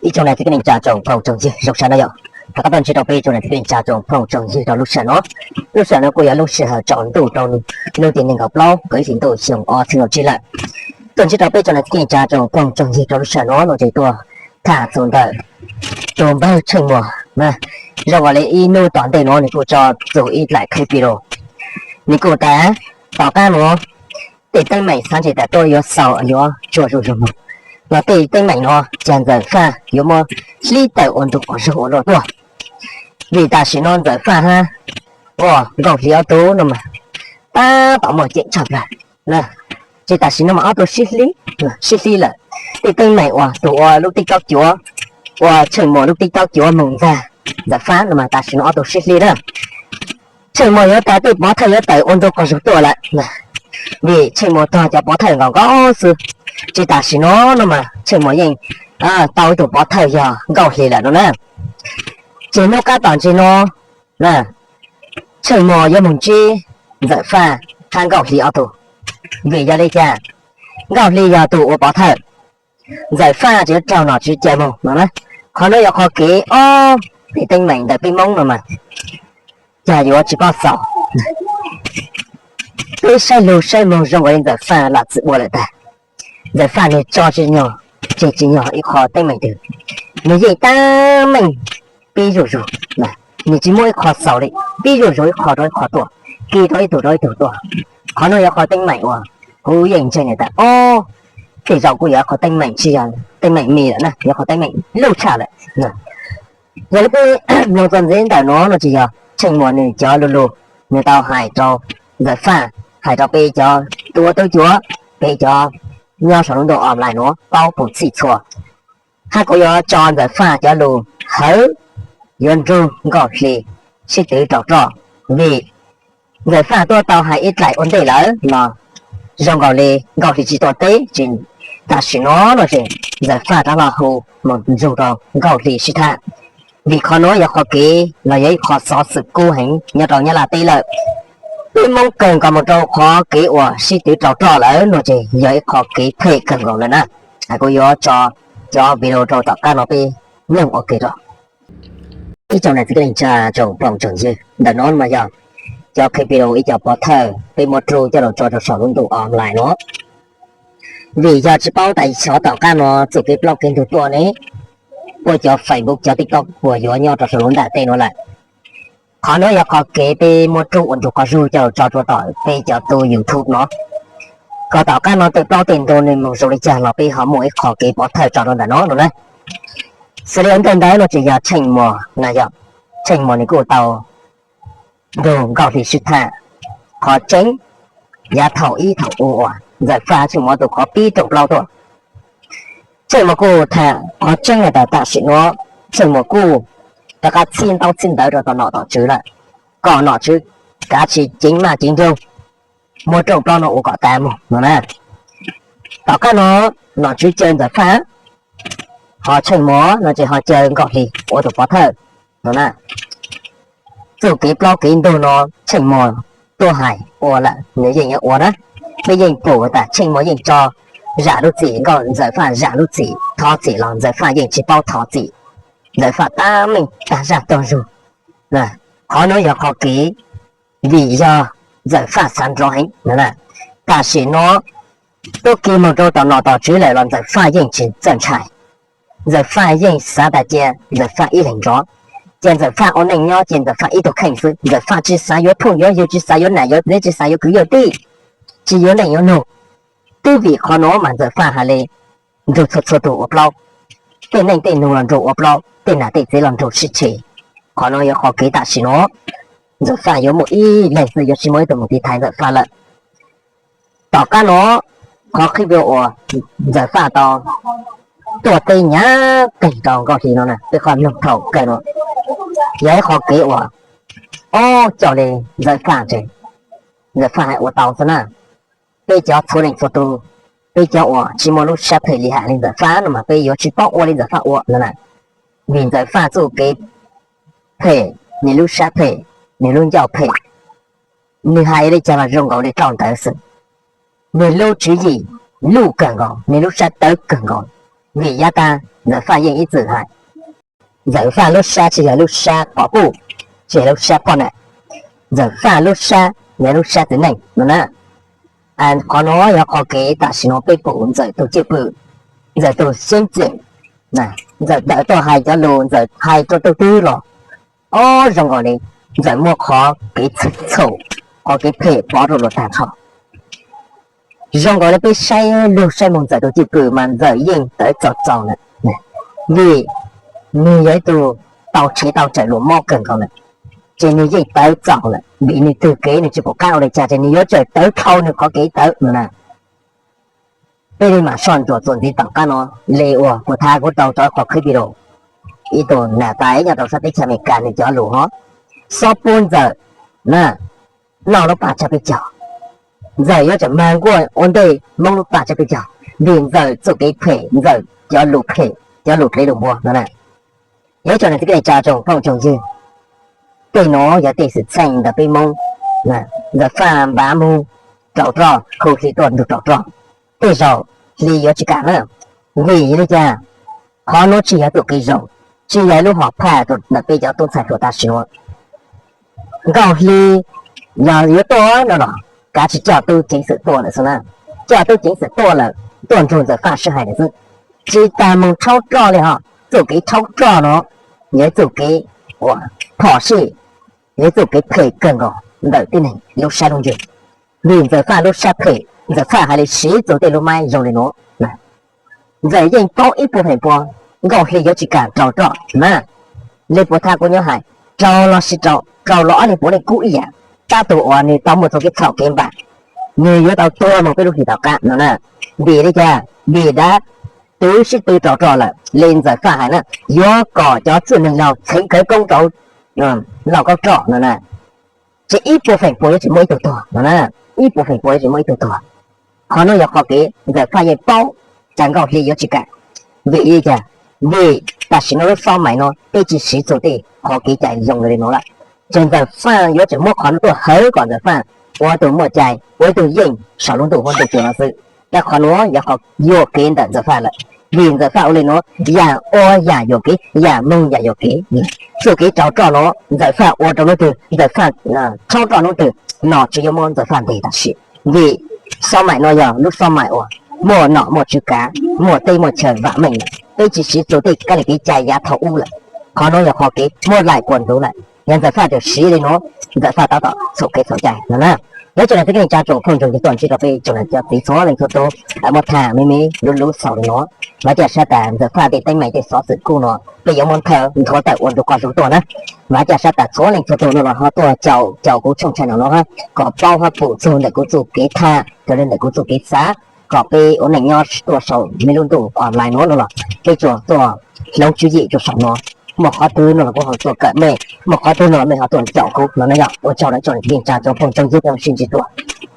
Ib tsoom niam txiv kwv tij neej tsa tsoom phooj tsoom ywg zoo sawv daws yom, rov qab tuaj ntsib rau peb tsoom niam txiv kwv tij neej tsa tsoom phooj tsoom ywg rau lub sij hawm no. Lub sij hawm no kuj yog lub sij hawm tsaus ntuj rau hnub tim nees nkaum plaub kaum ib hlis ntuj xyoo ob txhiab kaum tsib lawm. Tuaj ntsib rau peb tsoom niam txiv kwv tij neej tsa tsoom phooj tsoom ywg rau lub sij hawm no no ces tuaj tham txog ntawm tus npawg Tsheej Muas. Zoo nkaus li ib hnub tom ntej no nws kuj tso txog ib daim clip video, nws kuj tas tom qab no tej teeb meem xav ntshe tas tuaj yuav xaus yuav tsuag zuj zus mus, los tej teeb meem no cas Ntxawm Faj yuav muab hlib tawm ua ntu quas zug ua luaj tuaj. Vim tam sim no Ntxawm Faj hab ua Nkauj Hli ob tug no mas tab tom muaj ceem tshaj plawg. Ces tam sim no mas ob tug sib hlib, sib hlib lawm. Tej teeb meem uas tus ua lub TikTok cuav, ua Tsheej Muas lub TikTok cuav moog ntag Ntxawm Faj no mas tam sim no ob tug sib hlib na. Tsheej Muas yuav tas tej pov thawj yuav tawm ua ntu quas zug tuaj lawm, vim Tsheej Muas tog cov pov thawj nkaus nkaus xwb. Ces tam sim no no mas Tsheej Muas yeej tau ib tug pov thawj yog Nkauj Hli lawm no na. Ces hnub qab tom ntsis no Tsheej Muas yuav moog ntsib Ntxawm Faj hab Nkauj Hli ob tug. Vim yog li cas? Nkauj Hli yog tus ua pov thawj, Ntxawm Faj tseem yuav raug nom tswv caw moog no na. Qhov nuav yog qhov kev ob peb teeb meem ntawm peb Moob no mas cas yuav tsis paub xaus. Peb saib lug saib moog zoo nkaus li Ntxawm Faj lam txwm ua lawm tag. Ntxawm Faj nwg tso tsis nyog, tseg tsis nyog ib qho teeb meem twg, nwg yeej tab meeg pib zuj zus, nwg tsis muab ib qho xaus li, pib zuj zus ib qho rau ib qho tuaj, kis rau ib tug rau ib tug tuaj. Qhov nuav yog qhov teeb meem uas kuv yeej ntseeg tas ob tej zaum kuj yog qhov teeb meem tsis yog teeb meem me lawm na, yog qhov teeb meem luj tshaj lawm. Yog li peb mloog txuas ntxiv ntawm no no tsis yog Tsheej Muas nwg cov lug lug, nwg tau hais rau Ntxawm Faj, hais rau peb cov tub tub cuav, peb cov nyob saum lub ntuj online nuav paub puv txhij txhua. Hab kuv yuav tso Ntxawm Faj cov lug hawv yuav nrug Nkauj Hli sib twv rau roj, vim Ntxawm Faj tuaj tau hais ib dlaim ua ntej lawm los zoo nkaus li Nkauj Hli tsis tuaj teb, ces tam sim no no ces Ntxawm Faj rov los hu moog nrug rau Nkauj Hli sib tham. Vim qhov nuav yog qhov kev los yog ib qho xov xwm kub heev nyob rau Nyab Laj teb lawm. Peb Moob kawg nkaus moog rau qhov kev uas sib twv rau roj lawm no ces yog ib qho kev phem kawg nkaus lawm na. Hais kuv yuav tso cov video rau tom qab no peb mloog ua ke rau. Ib tsoom niam txiv kwv tij neej tsa tsoom phooj tsoom ywg, ntawm no mas yog cov clip video ib co pov thawj peb muab rub coj los tso rau saum lub ntuj online no. Vim yog tsis paub tas xyov tom qab no txuj kev plaub kev ntug tuaj ne, puab cov Facebook cov TikTok puas yuav nyob rau saum lub ntiaj teb no lawm. Qhov nuav yog qhov kev peb muab rub ua ntu quas zug coj los tso rau tom peb cov tub YouTube no, kom tom qab no tej plaub tej ntug nws moog zoo li cas los peb ho muaj ib qho kev pov thawj tso rau ntawm no no na. Xws li ua ntej ntawd no ces yog Tsheej Muas na, yog Tsheej Muas nws kuj tau nrug Nkauj Hli sib tham. Qhov tseeb, yav thaum ib thaum u uas Ntxawm Faj Tsheej Muas tus qhov pib rooj plaub tuaj, Tsheej Muas kuj tham qhov tseeb has tas tam sim nuav Tsheej Muas kuj rov qab txhib ntaub txhib ntawv rau tom nom tom tswv lawm, kom nom tswv kav tsij ceev maj ceev nrooj muab rooj plaub no ua kom tas mus no na. Tom qab no nom tswv caw Ntxawm Faj, ho Tsheej Muas no ces ho caw Nkauj Hli ua tus pov thawj no na. Txuj kev plaub kev ntug no Tsheej Muas tuaj hais ua lawm nws yeej yuav ua na. Peb yeej pum tas Tsheej Muas yeej tso zam lub txim, Nkauj Ntxawm Faj zam lub txim, thov txim los Ntxawm Faj yeej tsis paub thov txim. Ntxawm Faj tab meeg tag zaj tog zug. Qhov nuav yog qhov kev, vim yog Ntxawm Faj xav nrov heev no na. Tam sim no tub ki moog rau tom nom tom tswv lawm los Ntxawm Faj yeej tsis txawj ntshai. Ntxawm Faj yeej xav tas cia Ntxawm Faj ib leeg nrov, cia Ntxawm Faj ua neej nyob cia Ntxawm Faj ib tug kheej xwb. Ntxawm Faj tsis xav yuav phooj yuav ywg, tsis xav yuav nam yuav txiv, tsis xav yuav kwv yuav tij, tsis yuav leej yuav nug. Twb vim qhov nuav mas Ntxawm Faj hais li nrug txhua txhua tug ua plaub, tej neej tej nug los nrug ua plaub, tej nam tej txiv los nrug sib tseg. Qhov nuav yog qhov kev tam sim no Ntxawm Faj yuav muaj ib leeg xwb, yuav tsis muaj ib tug mus tiv thaiv Ntxawm Faj lawm. Tom qab no qhov qhib video uas Ntxawm Faj tau tuaj teb hnyav kawg rau Nkauj Hli no na, peb qhov mloog thaum kawg no yog ib qhov kev uas ob coj li Ntxawm Faj ntshe Ntxawm Faj hais ua tau xwb na. Peb cov txhua leej txhua tug, peb cov uas tsis muaj lub sab phem li hais li Ntxawm Faj no mas peb yuav tsis paub ua li Ntxawm Faj ua no na. Vim Ntxawm Faj txuj kev phem, nws lub sab phem, nws lub ncauj phem, nws hais li cas los zoo nkaus li rau ntawd xwb. Nws lub tswv yim luj kawg nkaus, nws lub sab tawv kawg nkaus. Vim yav tas Ntxawm Faj yeej ib txwm hais, Ntxawm Faj lub sab tsis yog lub sab quav puj, tsis yog lub sab poj niam, Ntxawm Faj lub sab yog lub sab txiv neej no na. Qhov no yog qhov kev tam sim no peb pum Ntxawm tus cwj pwm, Ntxawm tus xeeb txwm, Ntxawm tawm tuaj hais cov lus, Ntxawm hais rau tus twg los ob zoo nkaus li Ntxawm muaj qhov kev txhum, qhov kev phem pov rau luag tag nrho. Zoo nkaus li peb saib lug saib moog Ntxawm tus cwj pwm mas Ntxawm yeej tawv txaus txaus lawm, vim nwg yog ib tug tau tshev tau tsawm luag mob kawg nkaus lawm, ces nwg yeej tawv txaus lawm, vim nwg twg kev nwg tsis pum qab ua li cas ces nwg yuav tsum tawv dhau nwg qhov kev tawv no na. Peb li mam soj ntsuam txuas ntxiv tom qab no, li uas kuv thav kuv rau rau qhov clip video, ib tug nam tais nyob rau sab teb chaws Amelikas nwg cov lus hov, xob pub Ntxawm na, noj lub paj tsab peb caug. Ntxawm yuav tsum mag nkuaj ua ntej Moob lub paj tsab peb caug, vim Ntxawm txuj kev phem, Ntxawm cov lus phem, cov lus dlev lus npua no na. Yog ib tsoom niam txiv kwv tij neej tsa tsoom phooj tsoom ywg, tej no yog tej xwm txheej ntawm peb Moob, Ntxawm Faj npav moog rau roj, hu Hli tuaj ntug rau roj, tej zaum Hli yuav tsis kam na. Vim li cas? Qhov nuav tsis yog txuj kev zoo, tsis yog lub hom phaj rau ntawm peb cov tub ntxhais hluas tam sim nuav. Nkauj Hli yog yuav tuaj no los kav tsij coj tub ceev xwm tuaj lawm xwb na. Coj tub ceev xwm tuaj lawm, tuaj nrug Ntxawm Faj sib hais lawm xwb. Tsis tas moog rhaub roj li hos, txuj kev rhaub roj no yog txuj kev uas phom sij, yog txuj kev phem kawg nkaus ntawm tib neeg lub sab lub ntsws. Vim Ntxawm Faj lub sab phem, Ntxawm Faj hais li siv txug tej lub maib zoo li nuav. Ntxawm yeej paub ib puas feem pua Nkauj Hli yuav tsis kam rau roj na. Li puas thav kuv nyob hais, rau los sib rau, rau los ob leeg puav leej kub ib yam, tab tug uas nwg tau muaj txuj kev txhaum kev npam, nwg yuav tau tuag moog peb lub hlis tom qab no na. Vim li cas? Vim dab twv sib tw rau roj lawm li Ntxawm Faj hais na, yuav kom cov txwj neeg laug txheev khawv koob rau Lauj Kaub Roj no na. Ces ib puas feem pua yuav tsis muaj ib tug tuag no na, ib puas feem pua yuav tsis muaj ib tug tuag. Qhov nuav yog qhov kev Ntxawm Faj yeej paub tas Nkauj Hli yuav tsis kam. Vim li cas? Vim tam sim no lub xob mais no peb tsis siv txug tej qhov kev cai zoo li nuav lawm, ces Ntxawm Faj yuav tsum muab qhov nuav tuaj hawv kom Ntxawm Faj ua tug muaj cai, ua ib tug yeej saum lub ntuj huab ntuj cua no xwb. Tab qhov nuav yog qhov yuam kev ntawm Ntxawm Faj lawm, vim Ntxawm Faj ua li nuav yam ua yam yuam kev, yam moog yam yuam kev. Txuj kev rau roj nuav Ntxawm Faj ua rau hnub twg, Ntxawm Faj rhaub roj hnub twg no tsis yuav muab Ntxawm Faj ntes tam sim, vim xob mais no yog lub xob mais uas muaj nom muaj tswv kav, muaj teb muaj chaw vam meej lawm, peb tsis siv txug tej kab li kev cai yav thaum ub lawm. Qhov nuav yog qhov kev muab laim puas ntug lawm, yog Ntxawm Faj tseem siv li nuav, Ntxawm Faj tab tom txhaum kev txhaum cai no na. Yog tsoom niam txiv kwv tij neej tsa tsoom phooj ywg tuaj ntsib rau peb tsoom niam txiv txhua leej txhua tug, muab tham me me lub lub xaus li nuav. Vav caj sab tas Ntxawm Faj tej teeb meem tej xov xwm kub no peb yuav muab nthawv nthuav tawm ua ntu qoj zug tuaj na. Vav caj sab tas txhua leej txhua tug no los ho tuaj caum caum kuv tshooj channel no hab, kom paub hab pum txug ntawm kuv txuj kev tham raws li ntawm kuv txuj kev xav, kom peb ua neej nyob tuaj saum me lub ntuj online nuav no los peb tsuas tuaj hloov tswv yim rua saum no. Muaj qhov twg no los kuv ho tuaj kawm mej, muaj qhov twg no los mej ho tuaj caum kuv no na. Yog ua tsaug rau tsoom niam txiv kwv tij neej tsa tsoom phooj tsoom ywg sib ntsib dua.